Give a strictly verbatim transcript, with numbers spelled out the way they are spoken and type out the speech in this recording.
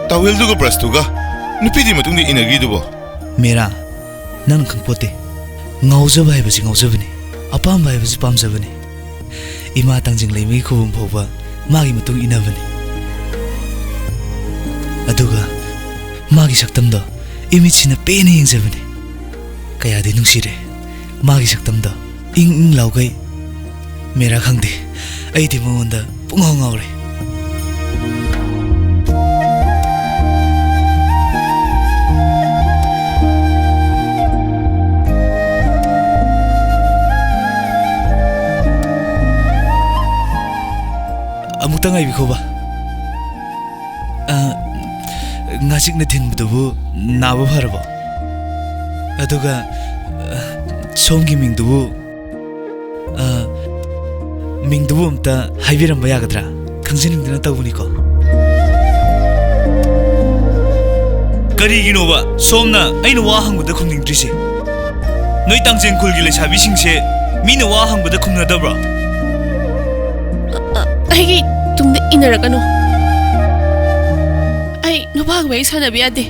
ꯇꯥꯋꯦꯜꯗꯨꯒ ꯕ꯭ꯔꯁꯇꯨꯒ ꯅꯨꯄꯤꯗꯤ ꯃꯇꯨꯡꯗ ꯏꯟꯅꯈ꯭ꯔꯤꯗꯨꯕꯣ? ꯃꯦꯔꯥ, ꯅꯪ ꯈꯪꯄꯣꯠꯇꯦ꯫ ꯉꯥꯎꯖꯕ ꯍꯥꯏꯕꯁꯤ ꯉꯥꯎꯖꯕꯅꯤ, ꯑꯄꯥꯝꯕ ꯍꯥꯏꯕꯁꯤ ꯄꯥꯝꯖꯕꯅꯤ꯫ ꯏꯃꯥ ꯇꯥꯡꯖꯤꯡ ꯂꯩꯃꯒꯤ ꯈꯨꯕꯝ ꯐꯥꯎꯕ ꯃꯥꯒꯤ ꯃꯇꯨꯡ ꯏꯟꯅꯕꯅꯤ꯫ ꯑꯗꯨꯒ ꯃꯥꯒꯤ ꯁꯛꯇꯝꯗꯣ ꯏꯃꯤꯠꯁꯤꯅ ꯄꯦꯟꯅ ꯌꯦꯡꯖꯕꯅꯤ꯫ ꯀꯌꯥꯗꯤ ꯅꯨꯡꯁꯤꯔꯦ ꯃꯥꯒꯤ ꯁꯛꯇꯝꯗꯣ, ꯏꯪ ꯏꯪ ꯂꯥꯎꯒꯩ꯫ ꯃꯦꯔꯥ, ꯈꯪꯗꯦ, ꯑꯩꯗꯤ ꯃꯉꯣꯟꯗ ꯄꯨꯡꯉꯥꯎ ꯉꯥꯎꯔꯦ꯫ ꯑꯃꯨꯛꯇ ꯉꯥꯏꯕꯤꯈꯣꯕ꯫ ꯑ, ꯉꯥꯆꯤꯛꯅ ꯊꯤꯟꯕꯗꯨꯕꯨ ꯅꯥꯕ ꯐꯔꯕꯣ? ꯑꯗꯨꯒ, ꯑ, ꯁꯣꯝꯒꯤ ꯃꯤꯡꯗꯨꯕꯨ, ꯑ, ꯃꯤꯡꯗꯨꯕꯨ ꯑꯝꯇ ꯍꯥꯏꯕꯤꯔꯝꯕ ꯌꯥꯒꯗ꯭ꯔꯥ? ꯈꯪꯖꯅꯤꯡꯗꯅ ꯇꯧꯕꯅꯤꯀꯣ꯫ ꯀꯔꯤꯒꯤꯅꯣꯕ ꯁꯣꯝꯅ ꯑꯩꯅ ꯋꯥ ꯍꯪꯕꯗ ꯈꯨꯝꯅꯤꯡꯗ꯭ꯔꯤꯁꯦ? ꯅꯣꯏ ꯇꯥꯡꯖꯦꯡ ꯈꯨꯜꯒꯤ ꯂꯩꯁꯥꯕꯤꯁꯤꯡꯁꯦ ꯃꯤꯅ ꯋꯥ ꯍꯪꯕꯗ ꯈꯨꯝꯅꯗꯕ꯭ꯔꯣ? ꯑ, ꯑꯩꯒꯤ ꯇꯨꯡꯗ ꯏꯟꯅꯔꯛꯀꯅꯨ꯫ ꯑꯩ ꯅꯨꯄꯥꯒ ꯋꯥꯔꯤ ꯁꯥꯟꯅꯕ ꯌꯥꯗꯦ꯫